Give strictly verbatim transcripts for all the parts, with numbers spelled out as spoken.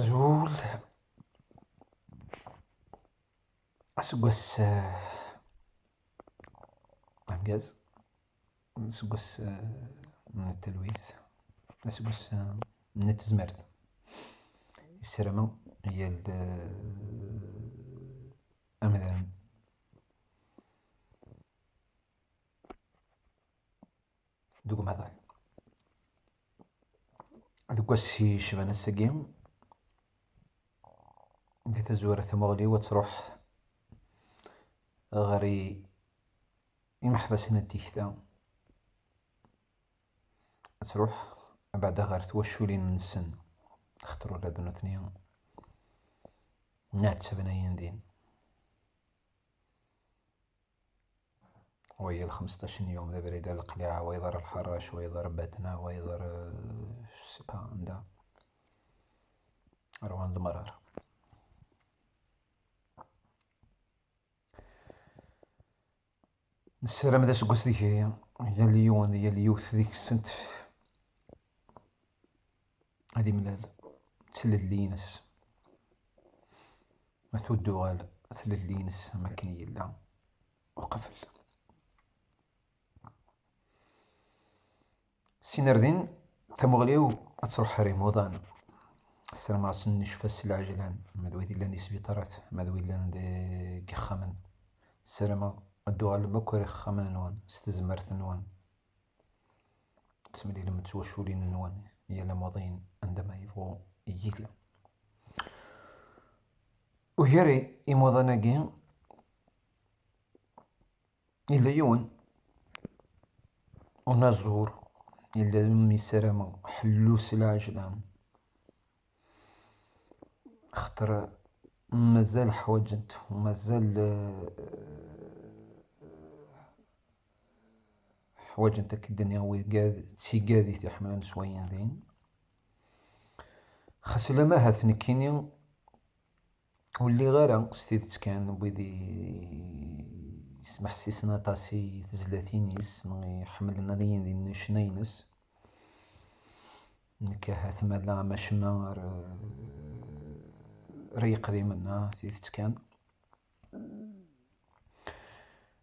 Azul. Aseggas, eh, ameggaz. Aseggas, eh, n talwit. Aseggas, eh, n tezmert. Ssarameɣ yal, eh, amdan deg umaḍal. Deg wass yecban ass-agi, di tazwara tamuɣli-w ad truḥ ɣer i-, imeḥbas n tikta, ad truḥ abeɛda ɣer twaculin-nsen, axaṭer ula d nutni nɛettaben ayen din. Wa yal xemseṭṭac n yum d abrid ar Leqliɛa, wa yeḍ ar Lḥarac, wa yeḍ ar Batna, wa yeḍ ar, euh, je sais pas anda. Ar wan lemrar. Nessaram d aseggas deg-i, yal yiwen, yal yiwet deg-sent ad imlal tlelli-ines, ad tuduɣal tlelli-ines am akken yella uqbel. Sin ar din, tamuɣli-w ad truḥ ar imuḍan. Ssarameɣ-asen ccfa s lɛejlan, ma d wid yellan di sbiṭarat, ma d wid yellan deg ixxamen. Ssarameɣ ad d-tuɣalem akk ar ixxamen-nwen s tezmert-nwen. Ad temlilem d twaculin-nwen yal amuḍin anda ma yebɣu yili. Ugar i-, imuḍan-agi, yella yiwen unaẓur, yella mi ssarameɣ ḥellu s lɛejlan. Axaṭer mazal ḥwaǧent, mazal, eh, ḥwaǧent akken d-nniɣ wigad, d tigad i t-iḥemmlen s wayen din. Xas ulamma ahat nekkini ur lliɣ ara s tidet kan n wid i yesmeḥsisen aṭas i tezlatin-is, neɣ iḥemmlen ad iyi-d-inin ccna-ines. Nekk ahat ma llan am acemma ar, ar yeqdimen, ah, tidet kan.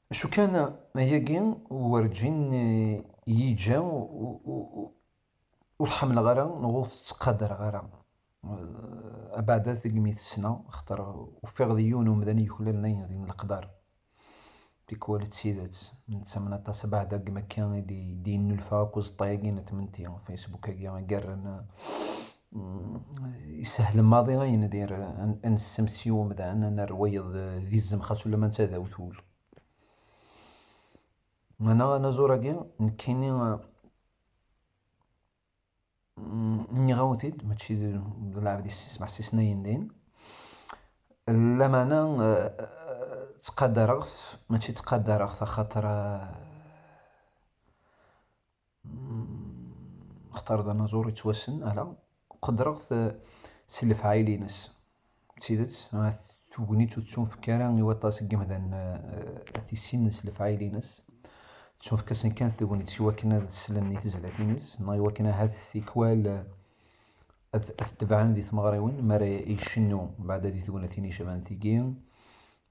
Acu kan, ayagi werǧin, eh, yi-ǧǧa u-, u-, u-, ur ḥemmleɣ ara, neɣ ur t-ttqadareɣ ara. Eh, abeɛda segmi t-ssneɣ, axaṭer ufiɣ d yiwen umdan yuklalen ayen din leqder. Tikwal d tidet, nettamen aṭas abeɛda deg makka i d-, i d-yennulfa akk uẓeṭṭa-agi n tmenti, Facebook-agi i yerran, mm, isehlen maḍi ayen dir, ad, ad nessemsi umdan, ad nerr wayeḍ d izem, xas ulamma netta d awtul. Meɛna anaẓur-agi, nekkini, mm, nniɣ-awen-t-id, mačči d, d lɛebd yesmeḥsisen ayen din. Lameɛna, eh, ttqadareɣ-t, mačči ttqadareɣ-t axaṭer, eh, mm, axaṭer d anaẓur yettwassen, ala, qedreɣ-t, eh, s lefɛayel-ines. D tidet, ah, tegnit ur tettunefk ara i waṭas n yimdanen, eh, ad t-issinen s lefɛayel-ines. Tettunefk-asen kan tegnit i wakken ad slen i tezlatin-is, neɣ i wakken ahat tikwal, eh, ad, ad t-tebɛen di tmeɣriwin, mi ara icennu, beɛda di tegnatin icban tigi,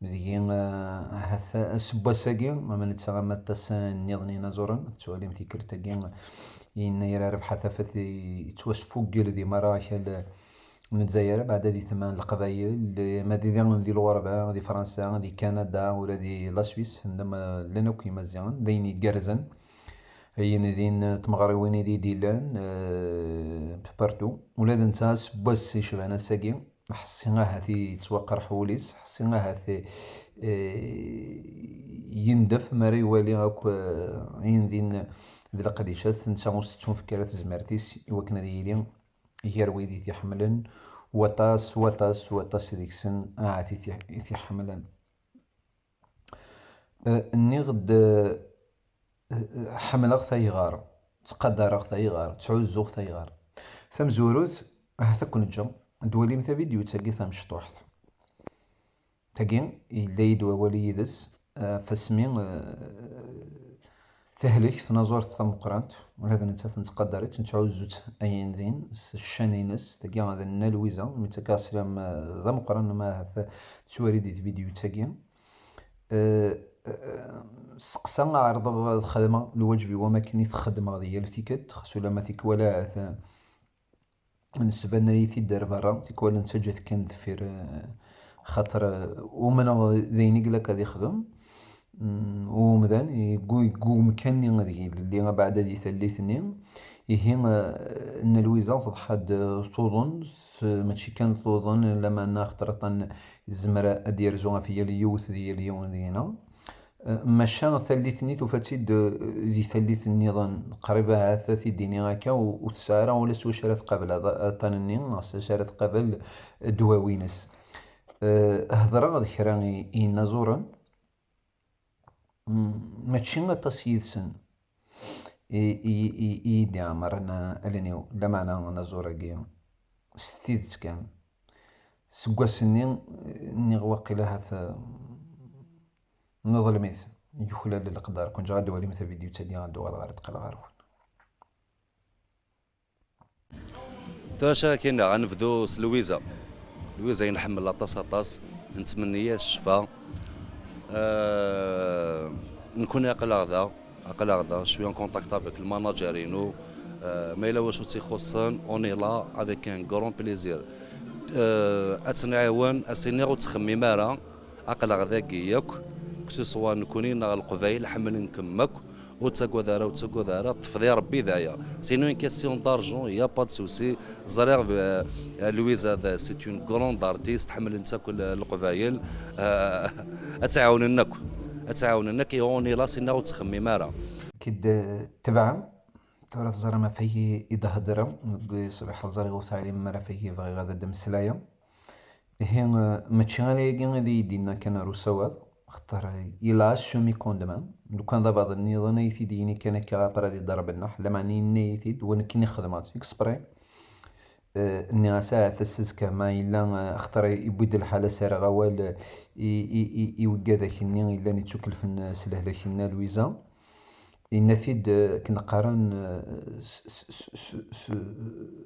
deg-i, eh, ahat aseggas-agi, ama netta ama aṭas nniḍen inaẓuren, tettwalim tikkelt-agi, yennayer Rabeḥ At Afat yettwasfuggel di merra akal n Lezzayer, beɛda di tama n Leqbayel, ma di, di lɣerba, di Fransa, di Kanada, ula di la Suisse, anda ma llan akk Imaziɣen, d ayen igerrzen. Ayen din tmeɣriwin i d-, i d-illan, eh, partout. Ula d netta aseggas icban ass-agi, ḥṣiɣ ahat yettwaqerḥ wul-is, ḥṣiɣ ahat, eh, yendef mi ara iwali akk, eh, ayen din d leqdicat, netta ur s-tettunefk ara tezmert-is i wakken ad yili gar wid i t-iḥemmlen, waṭas, waṭas, waṭas deg-sen ahat i t-, i t-iḥemmlen. Eh, nniɣ-d, eh, eh, ḥemmleɣ-t ayɣer, ttqadareɣ-t ayɣer, ttɛuzzuɣ-t ayɣer. Tamezwarut, ahat ad ken-ǧǧeɣ ad d-twalim tavidyut-agi tamecṭuḥt. Tagi, yella-yi-d wawal yid-s, eh, ɣef asmi, eh, Tehlek tnaẓurt tameqqrant, ula d nettat nettqadar-itt, nettɛuzzu-tt ayen din s ccan-ines. Tagi d Nna Lwiza, mi ttakeɣ sslam, eh, d ameqqran, ma ahat tettwali di tvidyut-agi. Eh, eh, Steqsa, ɛerḍeɣ ad xedmeɣ lwaǧeb-iw am akken i t-xeddmeɣ di yal tikkelt, xas ulamma tikwal ahat, eh, nesbanay-it-id ar berra, tikwal nettaǧǧa-t kan deffir, eh, xaṭer, eh, umneɣ d ayen i ilaq ad ixdem. Mm, umdan, yeggu-, yeggugem kan ad yilelli abeɛda di tallit-nni. Ihi, eh, Nna Lwiza teḍḥa-d, eh, tuḍen, s-, mačči kan tuḍen, lameɛna axaṭer aṭan yezmer ad d-yerzu ɣef yal yiwet d yal yiwen deg-neɣ. Eh, maca tallit-nni tufa-tt-id, eh, di tallit nniḍen, qrib ahat ad t-id-tini akka, u-, ur tesɛi ara ula s wacu ara tqabel aḍ-, aṭṭan-nni, neɣ s wacu ara tqabel ddwawi-ines. Eh, hedreɣ d kra i, i inaẓuren, mm, mačči aṭas yid-sen i, i, i, i yi-d-iɛemren allen-iw, lameɛna anaẓur-agi s tidet kan. Seg wass-nni, eh, nniɣ waqila ahat, eh, neḍlem-it, yuklal leqder. Kun ǧeɣ ad d-walim tavidyut-agi, ad d-uɣaleɣ ar d-qqleɣ ɣer-wen. Tura acu ara k-iniɣ, ad nebdu s Lwiza. Lwiza i nḥemmel aṭas, aṭas, nettmenni-as ccfa. Euh, nekkni aql-aɣ da, aql-aɣ da, je suis en contact avec le manager-inu. Euh, ma yella wacu tt-ixuṣṣen, on est là avec un grand plaisir. Euh, ad tt-nɛiwen, ad s-iniɣ ur ttxemmim ara, aql-aɣ dagi yakk, que ce soit nekkni neɣ Leqbayel, ḥemmlen-kem akk, ur ttagad ara, ur ttagad ara, ṭṭef di Rebbi d aya. Sinon, une question d'argent, il y a pas de souci. Ẓriɣ, euh, Lwiza, c'est une grande artiste, ḥemmlen-tt akk l-, Leqbayel. Euh, ad tt-ɛawnen akk. Ad tt-ɛawnen akk, et on est là, sinon ur ttxemmim ara. Kid, euh, tebɛem, tura teẓram ɣef ayi i d-heddreɣ, deg ṣṣbeḥ ẓriɣ ur teɛlim ara ɣef ayi bɣiɣ ad d-mmeslayeɣ. Ihi, eh, mačči ala yagi ad iyi-d-yenna kan ar usawaḍ, axaṭer il a assumé quand même. Lukan d abaḍ nniḍen ay t-id-yini kan akka, après ad iḍerb nneḥ, lameɛna yenna-yi-t-id, wa nekkini xedmeɣ-tt exprès. Eh, nniɣ-as ahat ass azekka ma yella, eh, axaṭer yewwi-d lḥal ad s-rreɣ awal, eh, i, i, i, i wigad akkenni yellan ittukelfen, eh, s lehlak-nni a Lwiza. Yenna-t-id, eh, akken qqaren, eh, s, s, s, s, s,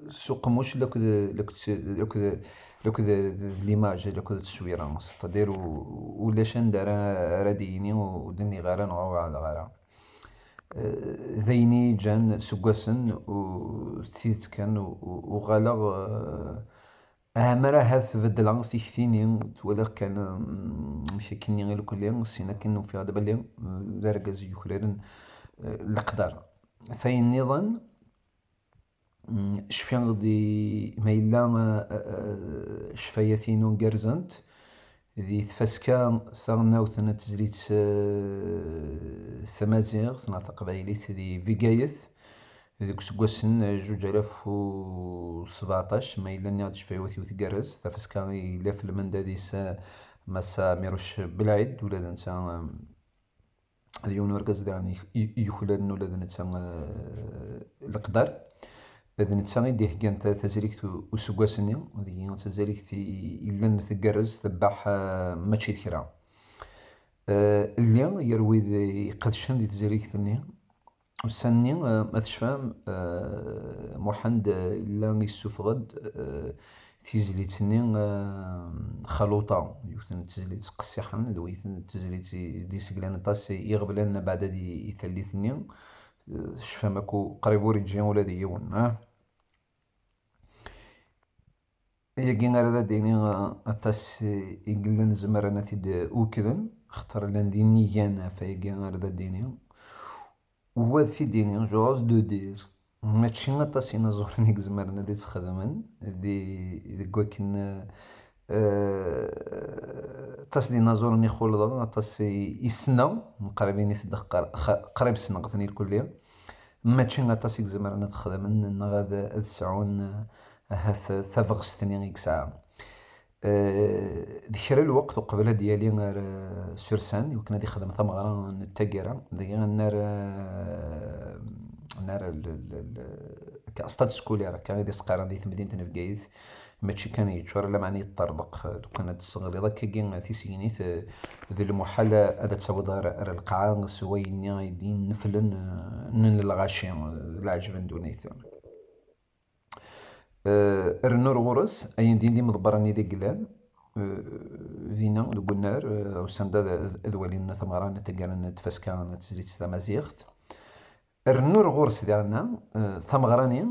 s uqemmuc lakked, lakked, lakked, lakked d l'image, lakked d tteswira. C'est-à-dire u-, ulac anda ara, ara d-yini ur d-nniɣ ara neɣ ur ɛadeɣ ara. Eh, d ayen i yi-ǧǧan seg wassen u-, d tidet kan u-, u-, uɣaleɣ, eh, Amer ahat beddleɣ tikti-nni, twalaɣ kan, mm, amek akkenni i lkulli, sin akken ufiɣ-d belli, mm, d argaz yuklalen, eh, leqder. Tayen nniḍen, mm, cfiɣ di, ma yella, eh, eh, ccfayat-inu gerrzent, di tfaska taɣelnawt n tezlit, eh, tamaziɣt neɣ taqbaylit di Bgayet, deg useggasen zuǧ alaf u sbeɛṭac, ma yella nniɣ-d ccfayat-iw tgerrez, tafaska i yella f lmendad-is, eh, Massa Miruc Belɛid, ula d netta, eh, d yiwen urgaz daɣen i, i, yuklalen ula d netta, eh, leqder. D netta i d-iheggan ta-, tazrigt u-, useggas-nni, deg tazrigt i, i yellan tgerrez, tebbeḥ, eh, mačči d kra. Eh, lliɣ gar wid iqedcen di tezrigt-nni. Ussan-nni, eh, ma tecfam, eh, Muḥend, eh, yella yessufeɣ-d, eh, tizlit-nni, eh, Xaluṭa, yiwet n tezlit qessiḥen, d wayt n tezlit i d-yesseglan aṭas iɣeblan abeɛda di, i tallit-nni. Eh, tecfam akk, qrib ur iǧǧi ula d yiwen, ah. Ayagi ara d ad d-iniɣ, eh, aṭas i yellan zemren ad t-id-ukden, axaṭer llan d inigan ɣef ayagi ara d ad d-iniɣ. Wa d t-id-iniɣ, j'ose de dire, mačči aṭas inaẓuren i izemren ad tt-xedmen di, deg wakken, eh, aṭas d inaẓuren i xulḍeɣ, aṭas i, i ssneɣ, qrib init-d xa-, qrib ssneɣ-ten irkelli. Mačči aṭas i izemren ad xedmen neɣ ad, ad sɛun, eh, ahat tabɣest-nni i yesɛa. Eh, d kra lweqt uqbel ad yali ar, eh, sur scène, iwakken ad ixdem tameɣra n taggara, dagi nnar, eh, nnar l-, l-, l-, akka, stade scolaire, akka i d-as-qqaren di temdint n Bgayet, Mačči kan yeččur, lameɛna yeṭṭerḍeq. Lukan ad tesseɣliḍ akkagi tisegnit, eh, d lmuḥal ad tawiḍ ar, ar lqaɛa s wayenni ay d-inneflen, eh, n lɣaci, eh, d lɛejb n ddunit. Eh, rnu ar ɣur-s, ayen din d imḍebbren i d-yellan, eh, dinna deg unnar, eh, usan-d ad, ad walin tameɣra n taggara n tfaska n tezlit s tamaziɣt. Rnu ar ɣur-s diɣen, eh, tameɣra-nni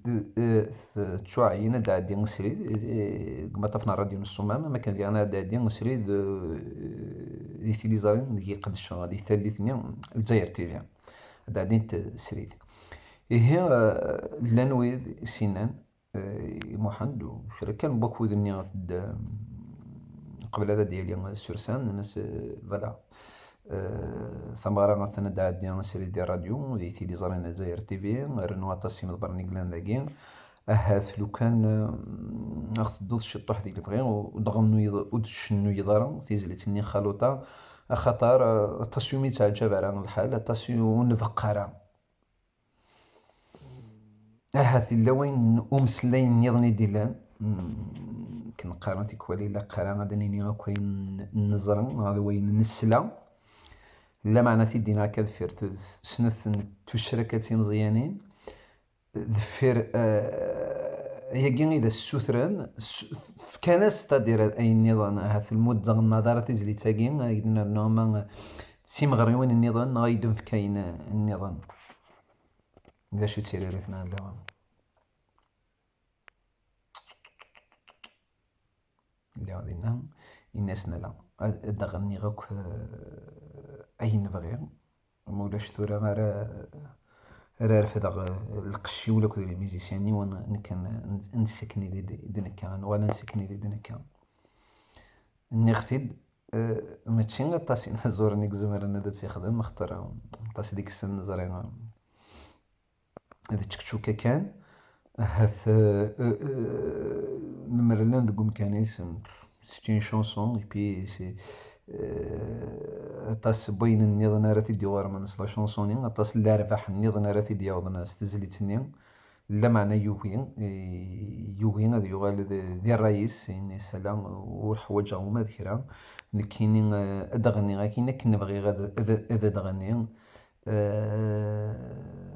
t-, eh, teččuɛyin ad d-tɛeddi srid, eh, deg umaṭṭaf n ṛṛadyu n Ṣṣumam, am akken diɣen ad d-tɛeddi srid, eh, di tiliẓri deg iqeddec, di tallit-nni Lezzayer T V. Ad d-ɛeddint srid. Ihi, eh, llan wid i s-yennan, eh, i Muḥend, u kra kan n wakud-nni ɣef d-, qbel ad d-yali sur scène, nnan-as, eh, voilà. Eh, tameɣra atan ad d-tɛeddi srid di ṛṛadyu, di tiliẓri n Lezzayer T V, rnu aṭas n yimḍebbren i yellan dagi. Ahat lukan, eh, ad ɣ-tedduḍ ciṭuḥ di lebɣi, u-, ur d-ɣennuyeḍ, ur d-tcennuyeḍ ara tizlit-nni xaluṭa, axaṭer, eh, aṭas umi tt-yeɛǧab ara lḥal, aṭas ur nbeqq ara. Ahat yella wayen umeslay nniḍen i d-illan. Mm, akken qqaren tikwal, ilaq ara ad nini akk ayen neẓra, neɣ d wayen nesla. Lameɛna tiddin akka deffir tu-, snat n tucrakat timeẓyanin, deffir, eh, ayagi i d as-ssutren, s-, fkan-as, c'est-à-dire ayen nniḍen, ahat lmuddeɣ n naḍar tizlit-agi, ay d-nernu ama d timeɣriwin nniḍen, neɣ ay d-nefk ayen nniḍen. D acu d tiririt n ɛellawa? Lliɣ dinna, ini-asen ala, ad, ad d-ɣenniɣ akk, eh, ayen bɣiɣ, ma ulac tura ara, ara refdeɣ, eh, lqecc-iw akked les musiciens-iw, nekk n, n, nessaken i d, i d-nekka, nuɣal nessaken i d, i d-nekka. Nniɣ-t-id, eh, mačči aṭas inaẓuren i izemren ad tt-ixdem, axaṭer aṭas deg-sen neẓri, eh, d ččekčuka kan. Ahat, eh, eh, eh, lemmer llan deg umkan-is, c'est une chanson, et puis c'est, eh, aṭas n wayen nniḍen ara t-id-yuɣermen s la chanson-nni, aṭas n lerbaḥ nniḍen ara t-id-yawḍen s tezlit-nni. Lameɛna yugi, eh, yugi ad yuɣal d, di ṛṛay-is, ini-as ala, ur ḥwaǧeɣ uma d kra. Nekkini, eh, ad d-ɣenniɣ akken, akken bɣiɣ ad, ad, ad d-ɣenniɣ. Eh,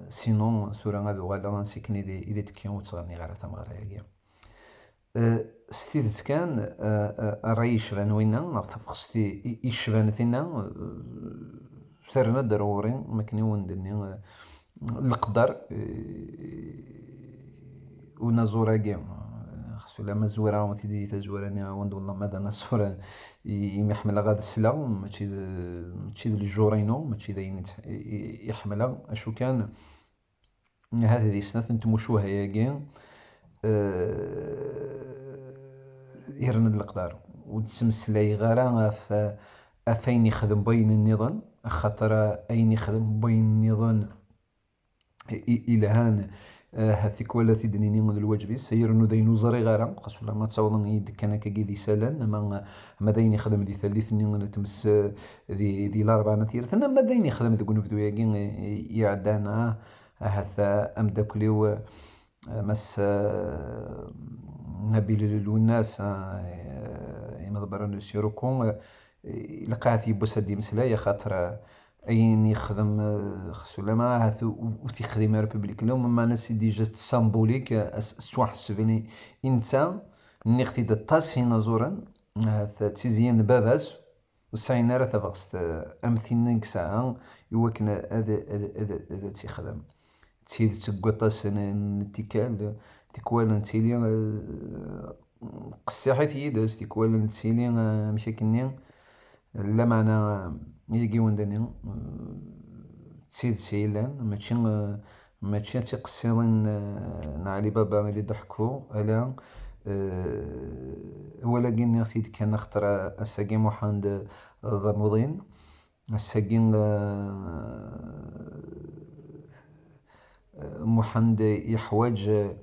sinon, tura ad uɣaleɣ ansi akken i d, i d-tekki, ur ttɣenniɣ ara tameɣra-agi. Eh, s tidet kan, eh, eh, ṛṛay yecban winna, neɣ tabɣest i, i, yecban tinna, eh, terna-d ar ɣur-i, am akken i wen-d-nni, eh, leqder, eh, unaẓur-agi, eh, xas ulamma zwireɣ tidi tazwara-nni, awen-d wellah ma d anaẓur, eh, i, imi ḥemmleɣ ad sleɣ, mačči d, mačči d lejur-inu, mačči d ayen i tt-, i, i, i ḥemmleɣ, acu kan, ahat di snat n tmucuha-agi, eh, yerna-d leqder. Ur ttmeslayeɣ ara ɣef, ɣef ayen yexdem wayen nniḍen, axaṭer ayen yexdem wayen nniḍen i, i, ilhan, eh, tikwal ad t-id-nini d lwaǧeb-is, yernu d ayen ur ẓriɣ ara, xas ulamma ttawḍen-iyi-d kan akkagi d isalan, ama, ama d ayen yexdem di tallit-nni n tmes, eh, di, di Larebɛa n At Yirten, ama d ayen yexdem deg unebdu-agi, eh, iɛeddan, ah, ahat, ah, ameddakel-iw, eh, Mass, eh, Nabil Lwennas, ah, eh, imeḍbaren n Siroko, eh, ilaq ahat yiwwas ad d-imeslay, axaṭer, eh, ayen yexdem, eh, xas ulamma ahat u-, ur t-yexdim ara public, la, meɛna c'est déjà symbolique, eh, s-, s-, ttwaḥesben i, i netta, nniɣ-t-id aṭas inaẓuren, ahat d tizzya n baba-s, ur sɛin ara tabɣest, eh, am tin i yesɛa i wakken ad, ad, ad, ad tt-ixdem. D tidet deg waṭas n, n tikkal, tikwal nettili, eh, qessiḥit yid-s, tikwal nettili, eh, amek akkenni, lameɛna, eh, yagi wen-d-nni, eh, d tidet i yellan, mačči, eh, mačči d tiqessiḍin, eh, n Ɛli Baba i d-ḥkuɣ, ala, eh, wala-gi nniɣ-t-id kan axaṭer ass-agi Muḥend, eh, d amuḍin. Ass-agi, eh, Muḥend yeḥwaǧ, eh,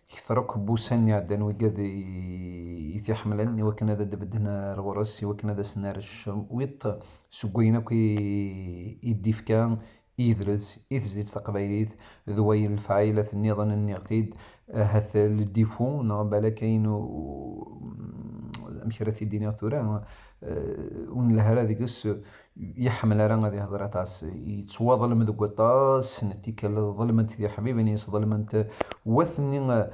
kter akk n wussan iɛeddan wigad i, i t-iḥemmlen, i wakken ad d-bedden ar ɣur-s, i wakken ad asen-nerr cwiṭ seg wayen akk i, i d-ifka i yidles, i tezlit taqbaylit, d wayen lefɛaylat nniḍen nniɣ-t-id, ahat le défaut, neɣ balak ayen u-, amek ara t-id-iniɣ tura, eh, ur nelha ara deg-s, yeḥmel ara ad ihder aṭas, yettwaḍlem deg waṭas n tikkal, ḍelmen-t tiḥbiwin-is, ḍelmen-t watni, eh,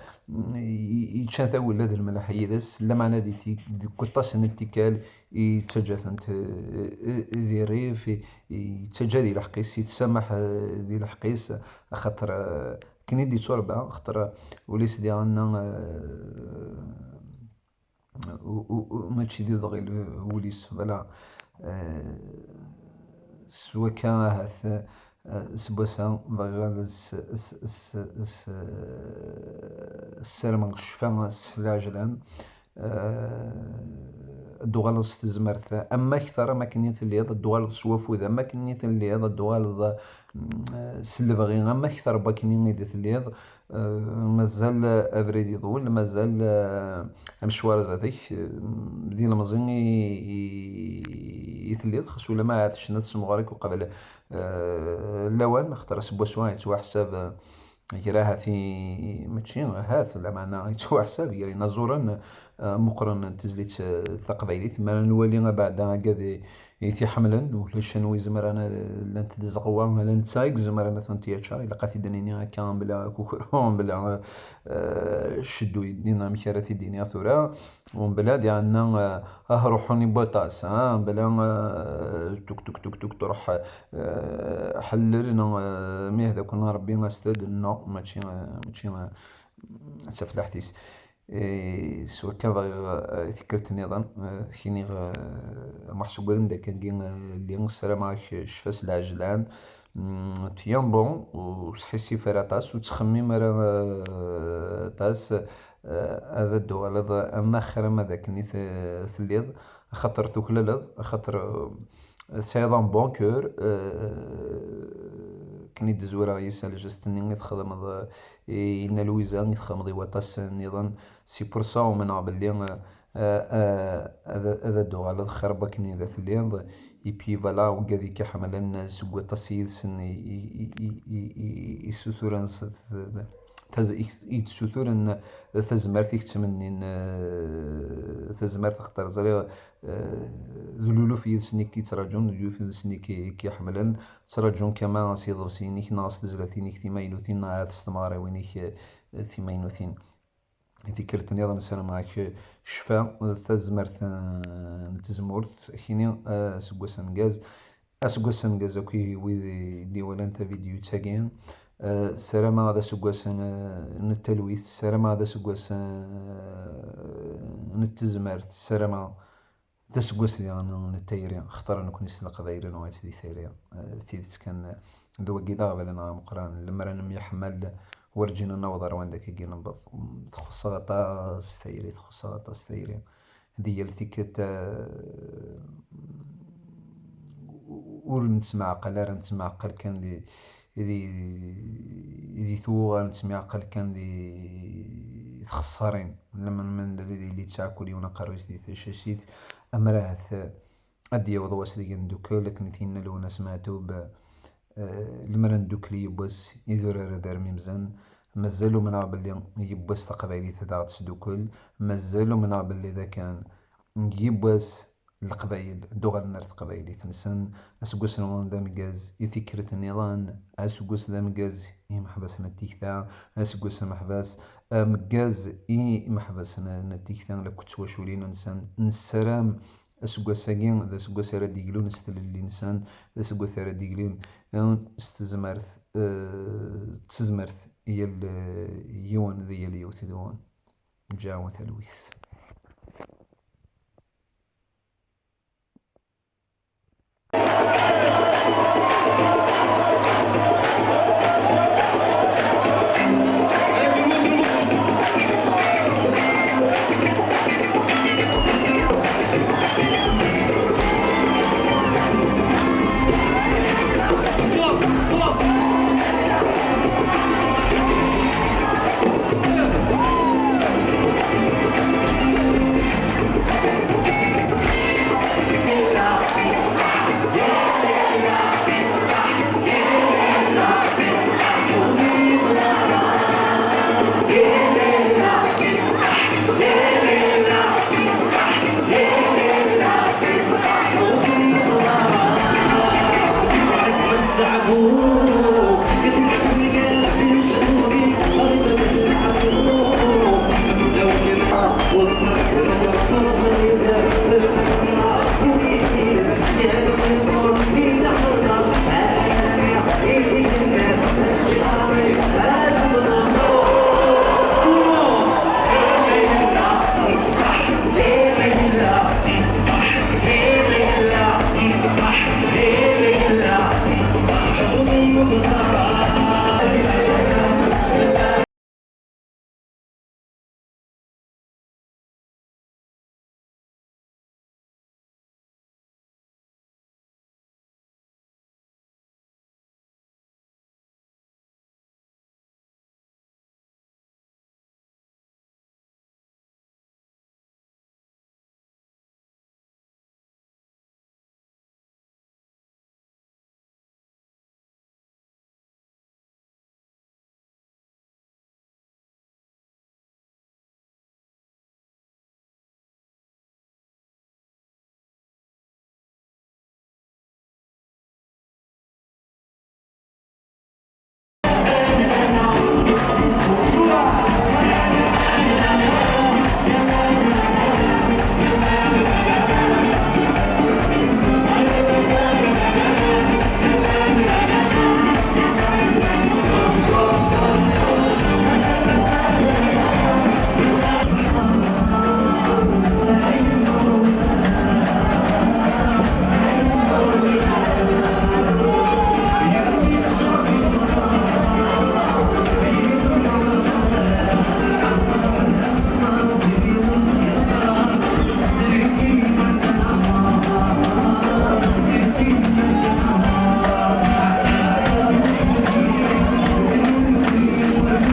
i-, i-, yeččan tawella d lmelḥ yid-s, lameɛna di ti-, deg waṭas n tikkal yettaǧǧa-tent, eh, eh, di rrif, i-, yettaǧǧa di lḥeqq-is, yettsamaḥ, eh, di lḥeqq-is, axaṭer, eh, akken i d-yetturebba, axaṭer ul-is diɣen, eh, u-, u-, u-, mačči d iḍɣil wul-is, voilà. Eh, s wakka ahat, eh, s wass-a bɣiɣ ad s-, s-, s-, s-, ssarameɣ ccfa s lɛejlan. Eh, ad d-tuɣaleḍ s tezmert am akteṛ am akken i telliḍ, ad d-tuɣaleḍ s wafud am akken i telliḍ, ad d-tuɣaleḍ, mm, s lebɣi am akteṛ n wakken i d telliḍ. Eh, mazal abrid iḍul, mazal, eh, amecwar zdat-k, eh, d ilemẓi i, i, i telliḍ, xas ulamma ahat ccna tessemɣer-ik uqbel, eh, lawan, axaṭer aseggas-a yettwaḥsab, eh, gar ahat i, mačči ahat, lameɛna yettwaḥsab gar inaẓuren, eh, meqqren n tezlit, eh, taqbaylit. Mi ara nwali abeɛda agad i, i t-iḥemmlen, ulac anwa izemren, llant-d zeɣwa, ala netta i izemren ad tent-yaččar. Ilaq ad t-id-nini akka, mebla akukru, mebla, eh, cceddu yeddin, amek ara t-id-iniɣ tura, u mebla diɣenna, eh, ah, ruḥun i waṭas, ah, mebla, eh, tuk, tuk, tuk, tuk, truḥ, eh, ḥellel, neɣ, eh, mi hda kun Rebbi as-t-id, neɣ mačči, eh, mačči, eh, d tafellaḥt-is. Eh, s wakka bɣiɣ, eh, tikkelt nniḍen, eh, ad k-iniɣ, eh, a Muḥ, seg wanda kan, eh, lliɣ, ssarameɣ-ak ccfa s lɛejlan. Mm, tiens bon, ur sḥissif ara aṭas, ur ttxemmim ara, eh, aṭas, eh, ad d-tuɣaleḍ am axir ama d akken i t-, telliḍ, axaṭer tuklaleḍ, axaṭer, eh, tesɛiḍ un bon cœur, eh, akken i d-zwireɣ yis-s lǧest-nni i txedmeḍ, eh, i Nna Lwiza, i txedmeḍ i waṭas nniḍen. C'est pour ça umneɣ belli, eh, eh, eh, ad, ad d-tuɣaleḍ xir n wakken i d telliḍ. Et puis voilà, wigad i k-iḥemmlen seg waṭas yid-sen i, i, i, i, i, i, i ssuturen s-, t-, taz-, i, i d-ssuturen tazmert i k-ttmennin, eh, tazmert, axaṭer ẓriɣ, eh, d luluf yid-sen i k-yettraǧun, d luluf yid-sen i k-, i k-iḥemmlen, ttraǧun kama s iḍebsiyen-ik neɣ s tezlatin-ik timaynutin neɣ ahat s tmeɣriwin-ik, eh, timaynutin. I tikkelt nniḍen ssarameɣ-ak ccfa, tazmert, eh, n tezmurt, kini, eh, aseggas ameggaz. Aseggas ameggaz akk i wid i d-iwalan tavidyut-agi. Eh, ssarameɣ d aseggas n, n talwit, ssarameɣ d aseggas, eh, n tezmert, ssarameɣ d aseggas diɣen n tayri, xaṭer nekkni s Leqbayel nuɣal di tayri. Eh, d tidet kan, eh, d wagi d aɣbel-nneɣ ameqqran. Lemmer ad nemyeḥmal, werǧin ad naweḍ ar wanda akka i newweḍ. Txuṣṣ-aɣ aṭas tayri, txuṣṣ-aɣ aṭas tayri. Di yal tikkelt, eh, ur nettemɛaqal ara, nettemɛaqal kan di, di, di tuɣa, nettemɛaqal kan di txessarin. Lemmer ma nella di, di ttɛakul yiwen aqerru-is di tacacit, amer ahat ad d-yaweḍ wass deg ndukkel, akken i t-yenna Lwennas Meɛtub, eh, lemmer ad ndukkel yiwwas, idurar ad armimzen. Mazal umneɣ belli yiwwas taqbaylit ad aɣ-tesdukkel, mazal umneɣ belli d akan yiwwas Leqbayel d-uɣalen ar teqbaylit-nsen. Aseggas-nwen d ameggaz i tikkelt nniḍen, aseggas d ameggaz i imeḥbas n tikta, aseggas ameḥbas, ameggaz i imeḥbas n, n tikta akked twaculin-nsen. Nessaram aseggas-agi d aseggas ara d-iglun s tlelli-nsen, d aseggas ara d-iglun, eh, s tezmert, eh, d tezmert yal, eh, yiwen d yal yiwet deg-wen. Ǧǧiɣ-awen talwit.